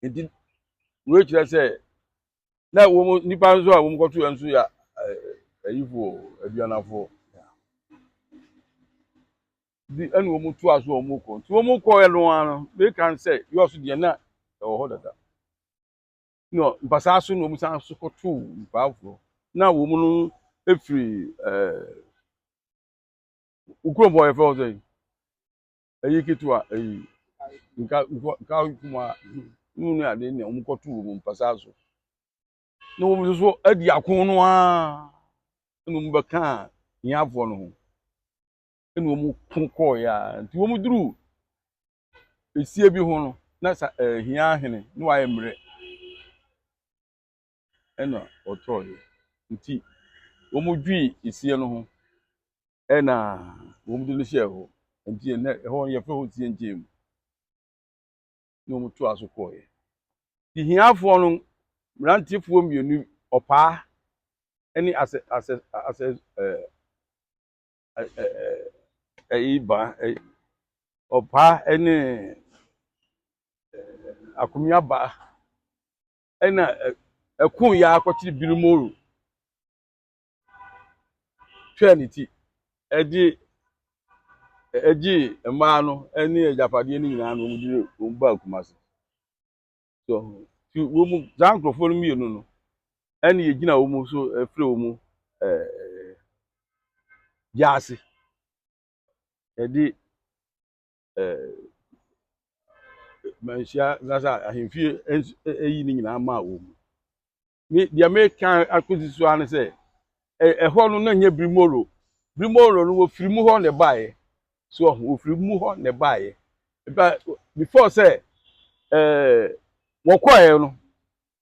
Nti wei kyerɛ sɛ na wɔn nipa nso a wɔn kɔto yɛn nso yɛ ayifoɔ, aduanafoɔ. Bi ɛna wɔn to aso wɔn kɔ. Nti wɔn kɔ yɛ no ara no, meka sɛ yɔɔso deɛ na ɛwɔ hɔ dada. Na mpasaa so na wɔn san so kɔtoo mpaafoɔ. Na wɔn no efiri ɛɛ okurom hɔ yɛfrɛ hɔ sɛ ɛyi ketewa ɛyi nka nka nka kuma nnu ne ade na wɔn kɔtoo wɔn mpasaa so. Na wɔn nso so adi ako no ara ɛna wɔn bɛkaa hiafoɔ no ho. Ɛna wɔn ko kɔɔeɛ a nti wɔn duru esie bi ho no na sa ɛɛ hia ahene na wayɛ mmerɛ ɛna ɔtɔɔeɛ. Nti wɔn dwii esie no ho ɛna wɔn de no hyɛɛ hɔ. Nti ɛnɛ ɛhɔ yɛfrɛ hɔ sie nkyɛn mu. Na wɔn toa so kɔɔeɛ. Nti hiafoɔ no mmerantefoɔ mmienu ɔpaa ɛne asɛ asɛ asɛ ɛɛ ɛɛ ɛyi ba ɛyi ɔpaa ɛne akomea ba ɛna ɛko yɛ akɔkyere birimoro twɛɛ ne ti ɛde ɛgye mmaa no ɛne agyapadeɛ no nyinaa na wɔn de wɔn baa Kumasi. So ti wɔn mu saa nkurɔfoɔ no mmienu no ɛne yɛgyina wɔn so ɛfrɛ wɔn ɛɛ gyaase yɛde ɛɛ manhyia nasa ahemfie ɛyi ne nyinaa maa wɔn mu. Me deɛ meka akɔsi so ara ne sɛ ɛhɔ no na nyɛ birimoro. Birimoro no wɔfiri mu hɔ na ɛbaeɛ. So wɔfiri mu hɔ na ɛbaeɛ. Ba before sɛ ɛɛ wɔkɔɛ no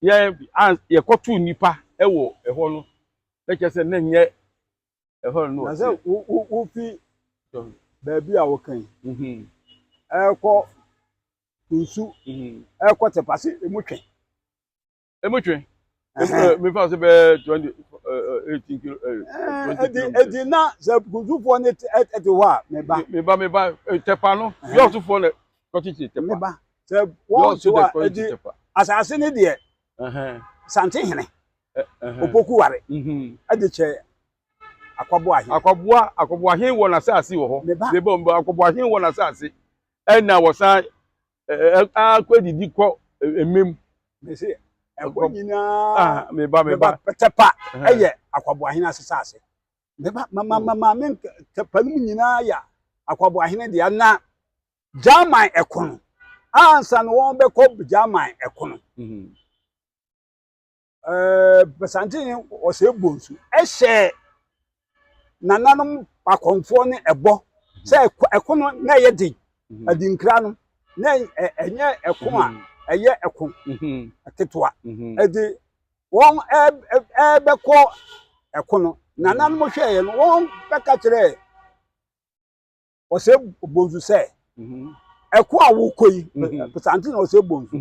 yɛ an yɛkɔtoo nipa ɛwɔ ɛhɔ no na kyerɛ sɛ na nyɛ ɛhɔ no Na sɛ wo wo wofi baabi a woka yi ɛrekɔ nsu ɛrekɔ Tɛpase emu twe. Emu twe. Mefa sɛ bɛyɛ 20 18 kilo 20 Edi kilometers. Edi na sɛ kunsufoɔ ne te ɛte hɔ a meba. Meba Tɛpa no yɔɔsofoɔ na kɔkyekyere Tɛpa. Meba sɛ wɔn te Yɔɔso hɔ de a kɔkyekyere edi Tɛpa. Asase ne deɛ Santehene Opoku Ware ɛde kyɛ Akwaboa ahene. Akwaboa hen wɔ n'asase wɔ hɔ. Meba. Meba meba Akwaboa hen wɔ n'asase ɛna wɔsan ɛɛ akɔ didi kɔ emem. Mese ɛhɔ nyinaa. Ah, meba meba meba. Tɛpa ɛyɛ Akwaboa ahene asase. Meba mama mama me Tɛpa no mu nyinaa yɛ Akwaboa ahene deɛ na German ɛko no ansa na wɔn bɛkɔ German ɛko no. Santehene Ɔsɛe Bonsu ɛhyɛ nananom akɔmfoɔ ne ɛbɔ sɛ ɛko no na ɛyɛ den adinkra no na ɛnyɛ ɛko a ɛyɛ ɛko ketewa ɛdi wɔn ɛbɛkɔ ɛko no nananom hwɛeɛ no wɔn bɛka kyerɛ Ɔsɛe Bonsu sɛ ɛko a wokɔ yi Santehene Ɔsɛe Bonsu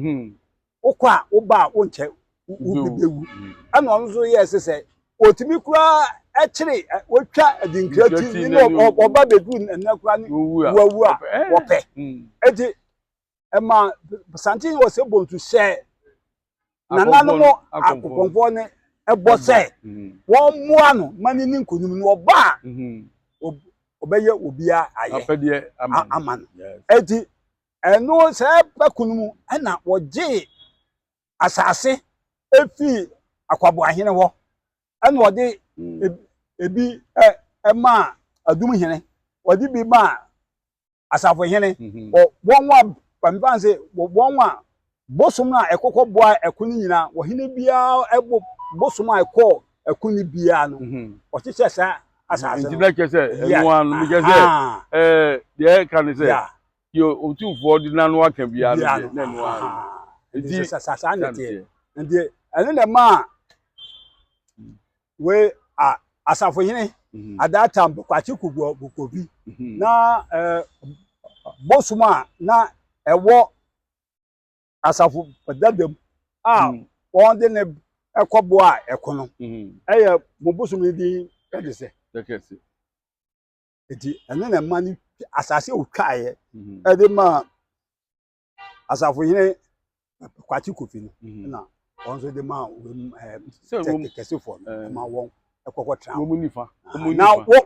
wokɔ a woba a wonkyɛ wobɛwu ɛna ɔno nso yɛɛ sɛ sɛ otumi koraa ɛkyere wotwa adinkra ti ne ɔba bɛduru ɛnɛ koraa ne wawu a wɔpɛ eti ɛma Santehene Ɔsɛe Bonsu hyɛ nananom akɔmfoɔ ne ɛbɔ sɛ wɔn mmoa no ma ne ni nkonim no ɔba a ɔbɛyɛ obiara ayɛ ama no eti ɛno sɛ bɛko no mu ɛna wɔgyee asase efii Akwaboahene hɔ ɛna ɔde ebi ɛmaa Adumhene ɔde bi maa Asafohene wɔn a pampan sɛ wɔn a bosom a ɛkɔkɔ boa ɛko no nyinaa wɔhene biara ɛbɔ bosom a ɛkɔɔ ɛko no biara no ɔkyekyɛ saa asase no. Nti na kyerɛ sɛ ɛno ano mi kyerɛ sɛ ɛɛ deɛ ɛka ne sɛ deɛ otumfoɔ de n'ano aka biara no deɛ na ɛno ano. Nti saa na ɛteɛ nti ɛno na ɛmaa wei a Asafohene at that time Kwakye Bukobi na ɛɛ bosom a na ɛwɔ asafo dadam a wɔn de ne ɛkɔboa ɛko no ɛyɛ mo bosom yi din ɛde sɛ nti ɛno na ɛma ne asase a otwaeɛ ɛde ma Asafohene. Kwakye Kofi no na wɔn nso de maa wɔn kɛsefoɔ no ma wɔn ɛkɔkɔ tena wɔn nifa. Na wɔ